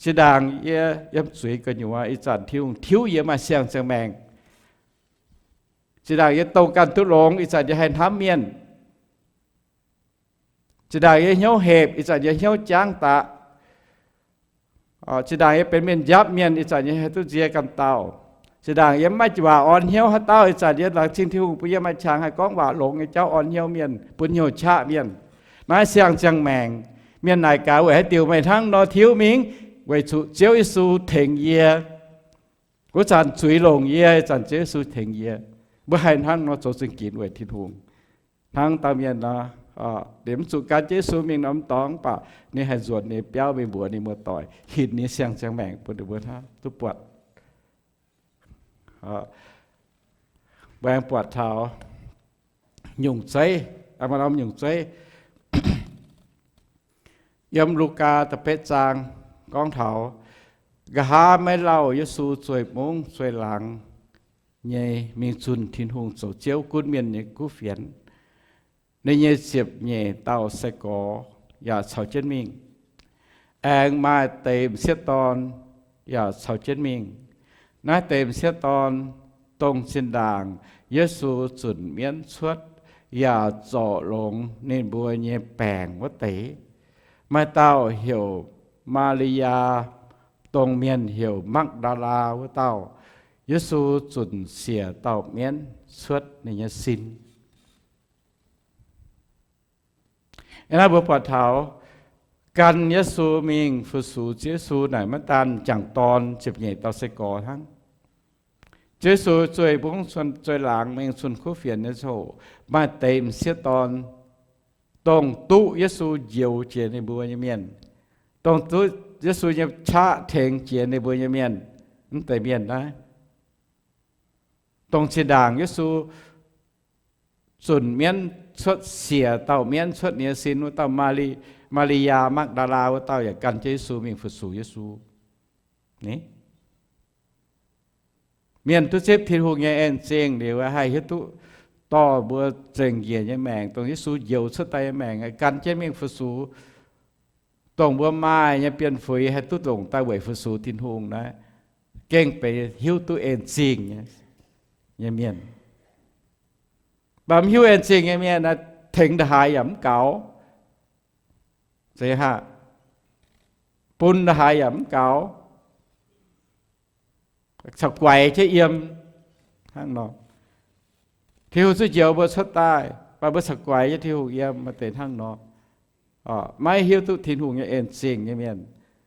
Zinh ndaangc yie yiem zuiz gu'nyuoz, ih zanc Tin-Hungh tiuv yie maaih siang-ziangh maengc. Zinh ndaangc yie dongh ganh duqv longx, ih zanc yie haih hnamv mienh. Zinh ndaangc yie hnyouv hepc, ih zanc yie hnyouv jangv daqc. Zinh ndaangc yie benx mienh njapv mienh, ih zanc yie haih duqv nzie ganh dauh. Zinh ndaangc yie mv maaih waac orn hnyouv haaix dauh, ih zanc yie laengz zingh Tin-Hungh bun yie maaih qangx haih gorngv waac longx nyei jauv orn hnyouv mienh, bun hnyouv qaqv mienh. Naaiv siang-ziangh maengc, mienh naaic gaax weic haaix diuc meih hnangv nor tiuv mingh? Weic zuqc Ziouv Yesu tengx yie. Wuov zanc zuiz longc yie, ih zanc Ziouv Yesu tengx yie. Mbuo haih hnangv nor zoux zingh ginx weic Tin-Hungh. Hnangv dauh mienh nor, ninh mv zuqc gan jienv Yesu mingh norm dorngx, mv baac ninh haih nzuonx ninh biauv mingh mbuox ninh muoz-doic, hinc ninh siang-ziangh maengc bun ninh mbuo hnangv duqv buatc. Mbuo aengx buatc taux nyungc zeiv, maaih norm nyungc zeiv. Yiem Lugaa da'betv zaang gorngv taux, nqa'haav maiv lauh Yesu zueih mungv zueih laangz nyei mingh zunh Tin-Hungh zoux Ziouv gunv mienh nyei kuv fienx. Ninh nyei ziepc nyeic dauh sai-gorx yaac caux jienv mingh. Aengx maaih deix m'sieqv dorn yaac caux jienv mingh. Naaiv deix m'sieqv dorn, dongh zinh ndaangc Yesu zunc mienv cuotv yaac zorc longx ninh mbuo nyei baengc wuov deix, maaih dauh heuc Maa^li^yaa, dongh mienh heuc Makv^ndaa^laa wuov dauh. Yesu zunc siec dauh mienv cuotv ninh nyei sin. Ih naaiv mbuo buatc taux gan Yesu mingh fu-sux Ziouv Yesu naaic maiv daan m'jangc dorn ziepc nyeic dauh sai-gorx hnangv. Ziouv Yesu zueih mungv zueih laangz mingh zunh kuv fienx nyei ziangh hoc, maaih deix m'sieqv dorn, dongh duqv Yesu njoux jiex ninh mbuo nyei mienh, dongh duqv Yesu nyei qaqv tengx jiex ninh mbuo nyei mienh, mv deix mienh naaiv. Dongh zinh ndaangc Yesu zunc mienv cuotv, siec dauh mienv cuotv ninh nyei sin wuov dauh, Maa^li^yaa Makv^ndaa^laa wuov dauh yaac gan jienv Yesu mingh fu-sux Yesu. Mienh duqv zipv Tin-Hungh nyei en zingh liuz, haih hiuv duqv dorh mbuo zengc njiec nyei maengc, dongh Yesu njoux cuotv daaih nyei maengc, gan jienv mingh fu-sux. Dongh mbuo maaih nyei bienh fuix haih duqv longc daaih weic fu-sux Tin-Hungh naaiv, gengh benx hiuv duqv en zingh nyei mienh. Mv baac mv hiuv en zingh nyei mienh naaiv, tengx nda'haaix yaac mv gaux. Zeiz haac, bun nda'haaix yaac mv gaux. Caux guaix jienv yiem hnangv nor. Tin-Hungh zuqc njoux mbuo cuotv daaih, mv baac mbuo caux guaix jienv Tin-Hungh yiem, maaih deix hnangv nor. Maiv hiuv duqv Tin-Hungh nyei en zingh nyei mienh,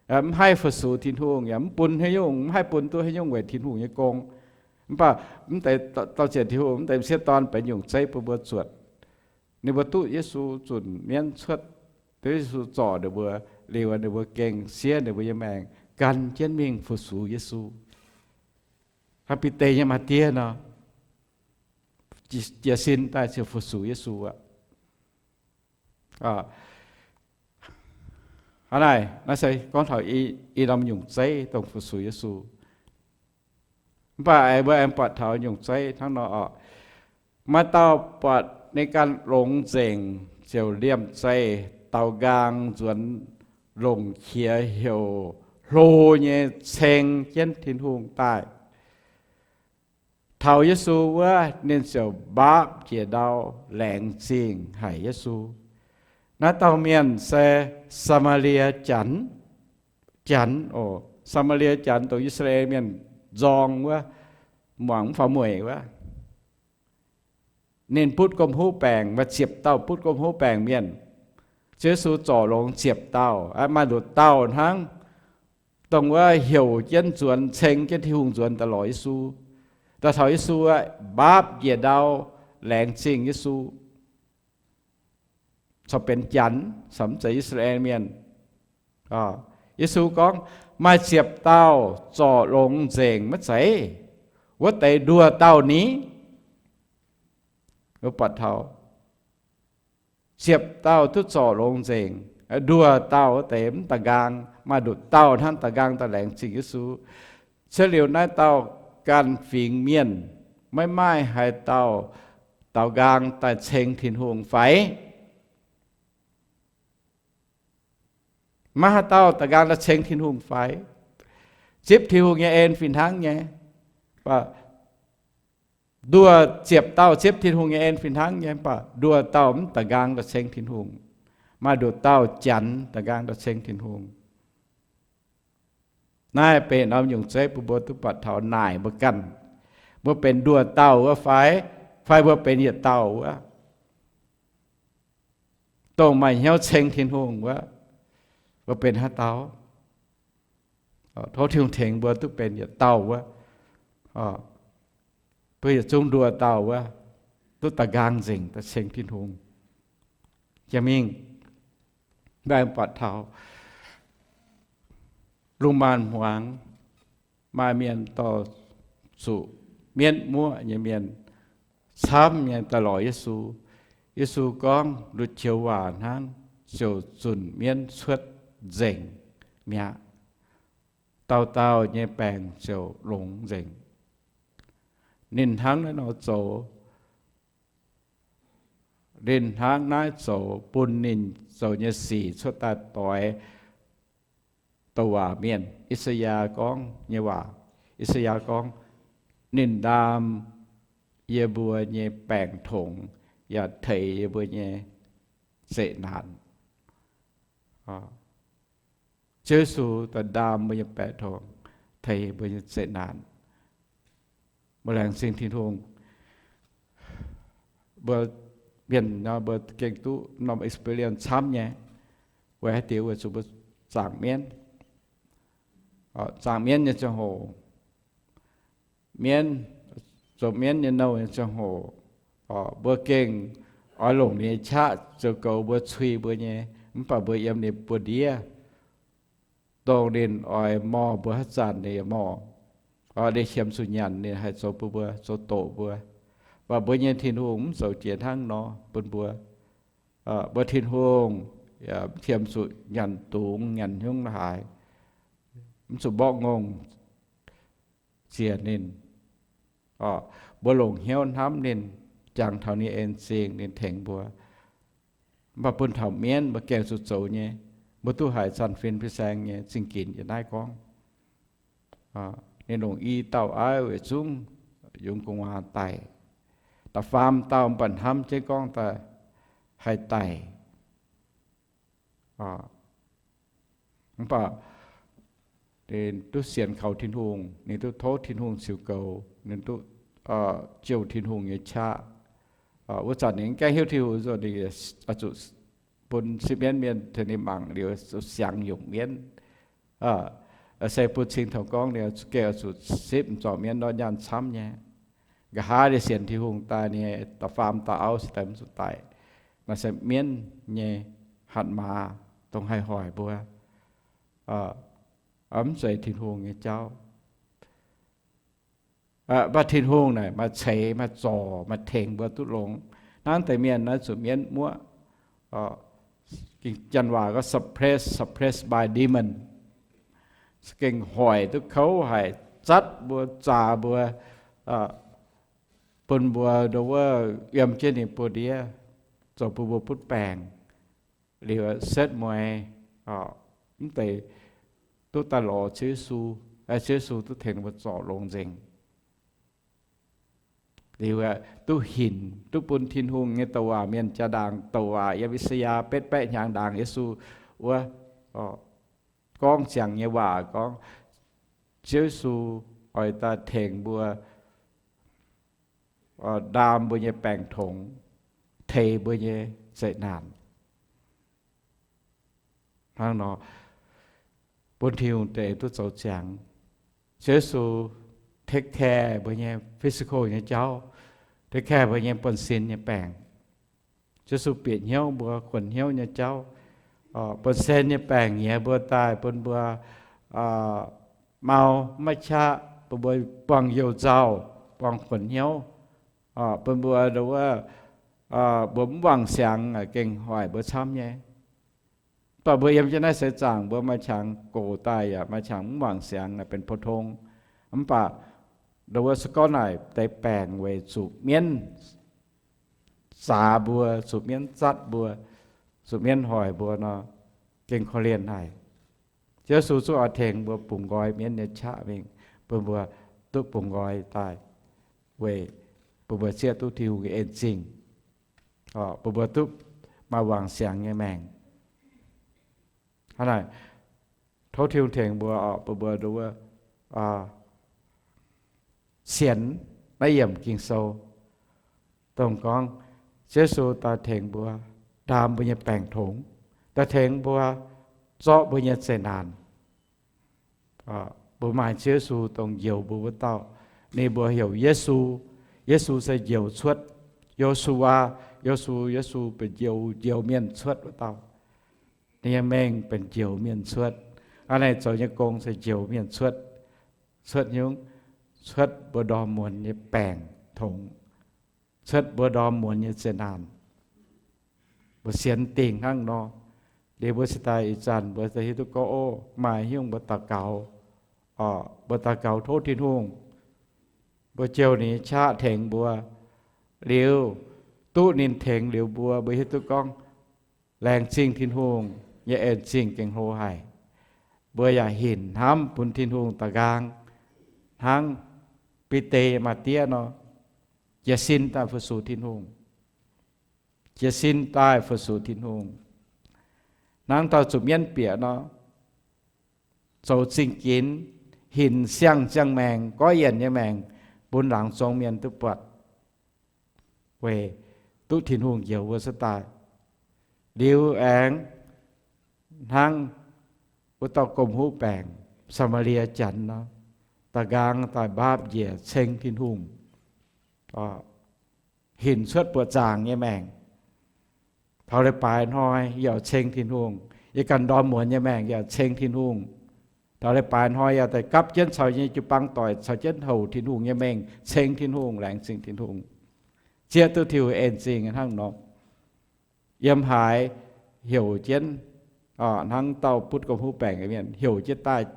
mv haih fu-sux Tin-Hungh, yaac mv bun haaix nyungc, mv haih bun duqv haaix nyungc weic Tin-Hungh nyei gong. Mv baac mv deix dauh zienc Tin-Hungh, mv deix m'sieqv dorn benx nyungc zeiv bun mbuo zuotc. Ninh mbuo duqv Yesu zunc mienv cuotv, duqv Yesu zorc ninh mbuo liuz, ninh mbuo gengh siev ninh mbuo nyei maengc gan jienv mingh fu-sux Yesu. Hnangv Bide nyei maa-diev nor, jiez sin daaih ziouc fu-sux Yesu aqv. Hnangv naaic, naaiv se gorngv taux i norm nyungc zeiv dongh fu-sux Yesu. Mv baac aengx mbuo aengx buatc taux nyungc zeiv hnangv nor oc. Maaih dauh buatc ninh ganh longx nzengc ziouc liemh zeih daaux nqaang nzuonx longc qiex heuc hlo nyei ceng jienv Tin-Hungh daaih. Taux Yesu wuov, ninh ziouc mbaapv jiex ndau laengz zingh haic Yesu. Naaiv dauh mienh se Saa^maa^lie Janx. Janx oc, Saa^maa^lie Janx dongh I^saa^laa^en Mienh nzorng wuov, muangx mv faaux mueic wuov. ninh butv gomh huv baengc, maaih ziepc dauh butv gomh huv baengc mienh. Ziouv Yesu zorc longx ziepc dauh, maaih nduqc dauh hnangv, dongh wuov heuc jienv nzuonx, ceng jienv Tin-Hungh nzuonx daaih lorz Yesu. Daaih taux Yesu aqv, mbaapv njiec ndau, laengz zingh Yesu, corc benx Janx, corc mv zeiz I^saa^laa^en Mienh. Yesu gorngv, maaih ziepc dauh zorc longx nzengc maiv zeiz? Wuov deix nduoh dauh ni? Wuov buatc taux ziepc dauh duqv zorc longx nzengc, nduoh dauh wuov deix mv da'nqaang, maaih nduqc dauh hnangv da'nqaang daaih laengz zingh Yesu. Cuotv liuz naaiv dauh ganh fingx mienh, maiv maaih haaix dauh da'nqaang daaih ceng Tin-Hungh fai? Maiv haaix dauh da'nqaang daaih ceng Tin-Hungh fai? Zipv Tin-Hungh nyei en fih hnangv nyei. Mv baac nduoh ziepc dauh zipv Tin-Hungh nyei en fih hnangv nyei, mv baac nduoh dauh mv da'nqaang daaih ceng Tin-Hungh. Maaih nduqc dauh Janx da'nqaang daaih ceng Tin-Hungh. Naaiv benx norm nyungc zeiv bun mbuo duqv buatc taux naaic mbuo ganh, mbuo benx nduoh dauh wuov fai, fai mbuo benx yietc dauh wuov? Dongh maaih hnyouv ceng Tin-Hungh wuov, mbuo benx haaix dauh? Tov Tin-Hungh tengx mbuo duqv benx yietc dauh wuov, duqv yietc zungv nduoh dauh wuov, duqv da'nqaang nzengc daaih ceng Tin-Hungh. Jiex mingh mbaengx buatc taux lungh maanz hmuangx, maaih mienh dorh zuqc mienv muoqv nyei mienh camv nyei daaih lorz Yesu. Yesu gorngv, Nduqc joux waac hnangv ziouc zunc mienv cuotv nzengc mi'aqv. Dauh dauh nyei baengc ziouc longx nzengc. Ninh hnangv naaiv nor zoux, ninh hnangv naaiv zoux bun ninh zoux nyei sic cuotv daaih doix douc waac mienh. I^saa^yaa gorngv nyei waac, I^saa^yaa gorngv, Ninh ndaam yie mbuo nyei baengc tongx yaac teix yie mbuo nyei zeqc naanc. Ziouv Yesu daaih ndaam mbuo nyei baengc tongx, teix mbuo nyei zeqc naanc. Mbuo laengz zingh Tin-Hungh. Mbuo mienh nor mbuo gengh duqv norm experience camv nyei. Weic haaix diuc? Weic zuqc mbuo zaangc mienv, zaangc mienv nyei ziangh hoc, mienv, zoux mienv nyei nouh nyei ziangh hoc, mbuo gengh oix longc ninh nyei qaqv zoux goux mbuo, cui mbuo nyei, mv baac mbuo yiem ninh buoz-ndiev. Dongh ninh oix morh mbuo haaix zanc ninh yaac morh. Ninh qiemx zuqc nyanc ninh haih zoux bun mbuo, zoux doqc mbuo. Mv baac mbuo nyei Tin-Hungh mv zoux jiex hnangv nor bun mbuo. Mbuo Tin-Hungh qiemx zuqc nyanc dungz nyanc hnyungv haaix, mv zuqc mborqv ngongh ziec ninh. Mbuo longc hnyouv hnamv ninh, jangx taux ninh en zingh, ninh tengx mbuo. Mv baac bun taux mienv mbuo gaengh zuqc zoux nyei. Mbuo duqv haiz Zanc Fin Fin-Saeng nyei zingh ginx yiem naaiv gorngv, ninh longc i dauh aiv weic zungv yungz gu'nguaaz daic. Da'faam dauh mv baac hnamv jienv gorngv daaih haih daic. Mv baac ninh duqv sienx kaux Tin-Hungh, ninh duqv tov Tin-Hungh ziux goux, ninh duqv jouh Tin-Hungh nyei qaqv. Wuov zanc ninh mv gaengh hiuv Tin-Hungh nzunc, ninh zuqc bun sipv mienv mienh tengx ninh mangc liuz zuqc siangx nyungc mienv. Se bun cing taux gorngv ninh gengh oix zuqc sipv m'zorc mienv ndortv nyaanh camv nyei. Nqa'haav ninh sienx Tin-Hungh daaih, ninh da'faam dauh auv se daaih mv zuqc daic. Naaiv se mienv nyei hatc maaz dongh haih hoic mbuo, mv zeiz Tin-Hungh nyei jauv. Mv baac Tin-Hungh naaic maaih ceix, maaih zorc, maaih tengx mbuo duqv longx. Hnangv deix mienh naaiv zuqc mienv muoqv, Janx waac gorngv suppress, suppressed by demon. Za'gengh hoic duqv kouv haic, zatv mbuo, zaaux mbuo, bun mbuo ndo wuov yiem jienv ninh buoz-ndiev, zoux bun mbuo butv baengc. Liuz setv mueiz, mv deix duqv daaih lorz Ziouv Yesu, Ziouv Yesu duqv tengx mbuo zorc longx nzengc. Liuz duqv hinc, duqv bun Tin-Hungh nyei douc waac mienh jaa-ndaangc douc waac yiem I^saa^yaa betv baeqv hnyangx ndaangc Yesu wuov, gorngv ziangx nyei waac gorngv, Ziouv Yesu oix daaih tengx mbuo ndaam mbuo nyei baengc tongx, teix mbuo nyei zeqc naanc. Hnangv nor, bun Tin-Hungh deix duqv zoux ziangx. Ziouv Yesu take care mbuo nyei physical nyei jauv, take care mbuo nyei buonv-sin nyei baengc. Ziouv Yesu bieqc hnyouv mbuo, kuonx hnyouv nyei jauv. Buonv-sin nyei baengc nyiex mbuo daaih bun mbuo mau maiv qaqv, bun mbuo buangh you-nzauh, buangh kuonx hnyouv, bun mbuo ndo wuov, mbuo mv wangc siangx gengh hoic mbuo camv nyei. Mv baac mbuo yiem jienv naaiv seix zaangc mbuo maaih qangx gox daaih yaac maaih qangx mv wangc siangx, benx pou-tong. Mv baac ndo wuov se gorngv naaic deix baengc weic zuqc mienv zaax mbuo, zuqc mienv zatv mbuo, zuqc mienv hoic mbuo nor, gengh korv-lienh haic. Ziouv Yesu zungv oix tengx mbuo bungx nqoi mienv nyei qaqv mingh, bun mbuo duqv bungx nqoi daaih, weic bun mbuo zieqv duqv Tin-Hungh nyei en zingh, bun mbuo duqv maaih wangc siangx nyei maengc. Hnangv naaic, tov Tin-Hungh tengx mbuo, bun mbuo ndo wuov sienx naaiv yiemc Ging-Sou, dongh gorngv Ziouv Yesu daaih tengx mbuo ndaam mbuo nyei baengc tongx, daaih tengx mbuo zorqv mbuo nyei zeqc naanc. Mbuo maaih Ziouv Yesu dongh njoux mbuo wuov dauh. Ninh mbuo heuc Yesu. Yesu se njoux cuotv. Yo^su^waa, Yo^su, Yesu benx njoux, njoux mienh cuotv wuov dauh. Ninh nyei mengh benx njoux mienh cuotv. Hnangv naaic zoux nyei gong se njoux mienh cuotv. Cuotv nyungc, cuotv mbuo ndorm muonz nyei baengc tongx, cuotv mbuo ndorm muonz nyei zeqc naanc. Mbuo sienx dingc hnangv nor, liuz mbuo cingx daaih ih zanc mbuo hiuv duqv gorngv, o, maaih nyungc mbuo daux gaux, mbuo daux gaux tov Tin-Hungh, mbuo jouh ninh nyei qaqv tengx mbuo, liuz duqv ninh tengx liuz mbuo, mbuo hiuv duqv gorngv laengz zingh Tin-Hungh nyei en zingh gengh hlo haic. Mbuo yaac hinc hnamv bun Tin-Hungh da'nqaang, hnangv Bide nyei maa-diev nor, jiez sin daaih fu-sux Tin-Hungh. Jiez sin daaih fu-sux Tin-Hungh. Hnangv dauh zuqc mienv bieqc nor, zoux zingh ginx, hinc siang-ziangh maengc, goiv yienc nyei maengc, bun laangz zong mienh duqv buatc, weic duqv Tin-Hungh njoux wuov cuotv daaih. Liuz aengx hnangv wuov dauh gomh huv baengc, Saa^maa^lie Janx nor, da'nqaang daaih mbaapv njiec ceng Tin-Hungh, hinc cuotv buoqc zaangc nyei maengc. Taux leiz-baaix hnoi yaac ceng Tin-Hungh. Yie ganh ndorm muonz nyei maengc yaac ceng Tin-Hungh. Taux leiz-baaix hnoi yaac daaih gapv jienv caux nyei jiu-baang doic caux jienv houc Tin-Hungh nyei mengh ceng Tin-Hungh, laengz zingh Tin-Hungh, zieqv duqv Tin-Hungh en zingh hnangv nor. Yiem haaix heuc jienv, hnangv dauh butv gomh huv baengc mienh heuc jienv daaih,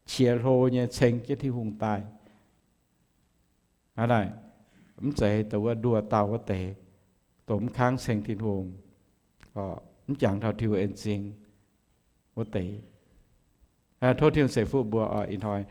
qiex hlo nyei ceng jienv Tin-Hungh daaih. Hnangv naaic, mv zeiz dongh wuov nduoh dauh wuov deix, dongh mv kangv ceng Tin-Hungh, mv jangx taux Tin-Hungh en zingh wuov deix. Tov Tin-Hungh ceix fuqv mbuo oc. Ih hnoi